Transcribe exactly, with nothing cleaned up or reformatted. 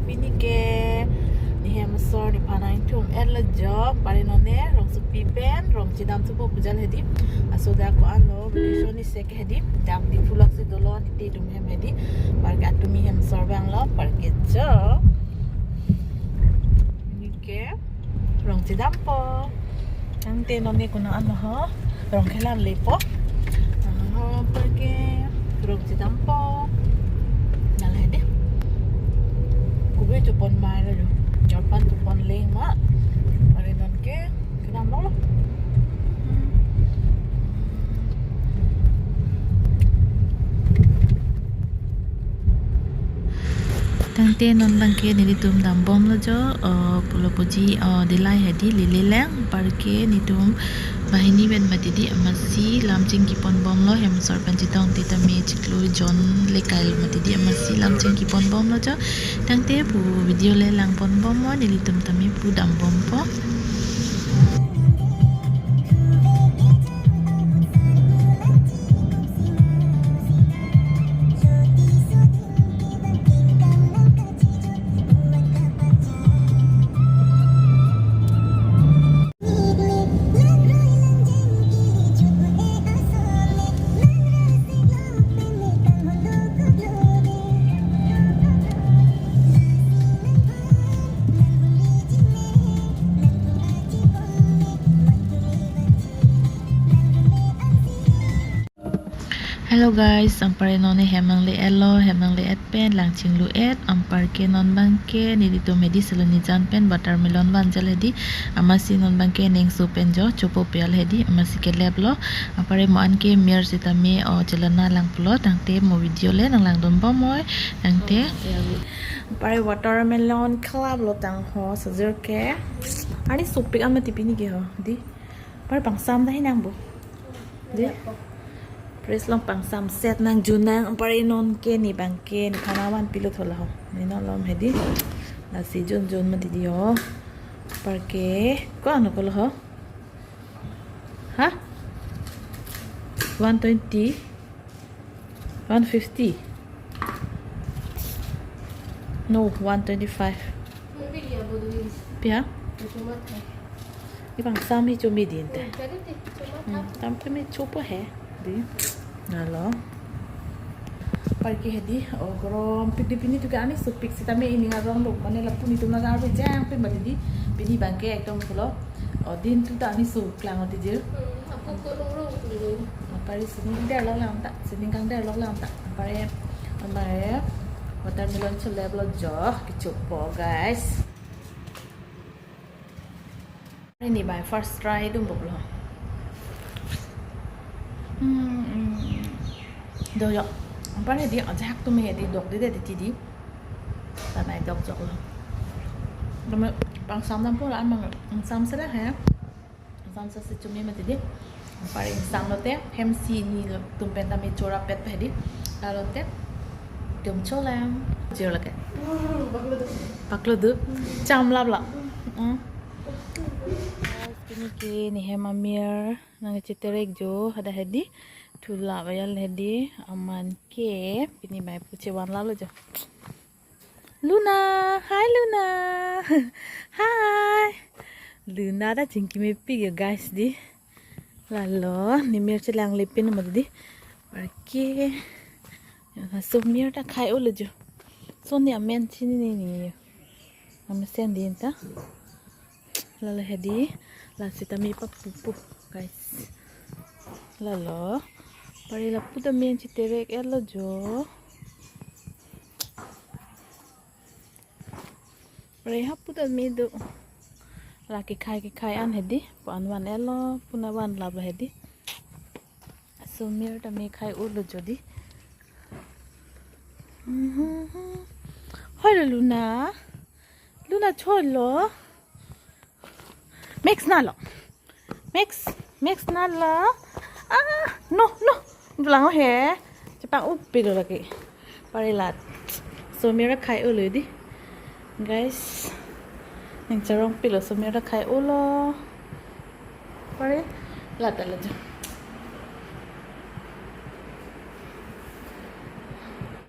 Pini ke nihem asor nephan nangtum et lo jo, pare non ne Rongsopi pen Rongchedam thupo pu jal hedi. Aso dak ko-an lo, beli so ni sek hedi. Dak Diphu lok si dolo, niti dum hem hedi. Parke atumi hem asor abang lo, parke jo. Pini ke Rongchedampo. Tangte non ne konat an lo ho. Rong khelan lepo. Ah, parke Rongchedampo. Nal hedi. Kubi chopon ma lo. Chopon chopon leng ma. Pare non ke kedam lo lo. Tangte non abang ke nelitum dambom lo jo, oh, pulo puji, oh, Dillai hedi, Lily Lane, parke netum banghini pen mati di amatsi lam chingkipon bom lo, hem asor pen chetong te tame chiklo jon le kai lo mati di amatsi lam chingkipon bom lo jo. Tangte pu video le langpon bom mo, nelitum tame pu dambompo. Hello guys, anpar non ne hem nangle-et lo, hem nangle-et pen lang chinglu-et, anpar ke non abang ke nelitum hedi Saloni jan pen watermelon van jal hedi, amatsi non abang ke nengso pen jo, chopo pial hedi, amatsi kelep lo, anpar mo an ke mir sitame, oh, chelana lang pulo, tangte mo video le nang langdun bom oi, tangte. Anpar watermelon kelap lo tang ho, sejor ke. Ani sopik an mati pini ke ho, di. Anpar pangsam dah hinang bu. Di. Fridge along pangsam set nang junang, anpar non ke ne abang ke nephan avan pilo thola ho. Ne non lom hedi. Lasi jun jun mati di ho. Anpar ke ko-an ko lo ho. Ha? One twenty. One fifty. No, one twenty-five. Pia? Ipangsam hi chomi din te. Hmm, tam kami chopo he. Di. Nalo. Anpar ke hedi, oh, gorom pik di pini tu ke ani sopik sitame ining arong lo, mane lapu netum nagar pe jang pe mati di, pini abang ke ekdom pulo. Oh, din tu ta ani sopik lang oti jir. Hmm, apo ko rong rong tu. Anpar sining der lo lang ta, sining kangder lo lang ta. Anpar, anpar watermelon chelep lo jo, kechopo guys. Ini bai first try dum bok lo. Hmm, hmm. Do yo. Anpar hedi ajak tu me hedi dok di de di ti di. Tanai dok jok lo. Dum pangsam dam pura amang pangsam sera he. Pangsam sa si chomi mati di. Anpar ingsam lote hem si netum pen tame chorapet pe hedi. Lalote dum cholam. Jir lake. Paklo du. Cham lap la. Hmm. Pini ke nehem amir nang cheterek jo, hadak hedi. Thulap ajal hedi, aman ke pini bai pu chevan lap lo jo. Luna, hi Luna. Hi. Luna ta chingki mepik yo guys di. Lalo, ne mir chelang lepin mati di. Anpar ke. Ya, so mir ta khai-o lo jo. So ne amen chini ni ni. Amesen din ta. Lalo hedi, la sitame papupu, guys. Lalo, anpar lapu ta men cheterek-et lo jo. Anpar hapu ta me do. La kekhai kekhai an hedi, pu an van-et lo, pu na van lap lo hedi. So mir ta me khai-o lo jo di. Mhm. Hoi lo Luna. Luna choi lo. Max na lo. Max, Max na lo. Ah, no, no. Dulang he. Chepang-upi lo lake. Anpar la. So mir ta khai-o lo di. Guys. Nang charong pilo so mir ta khai-o lo. Anpar la ta lo jo.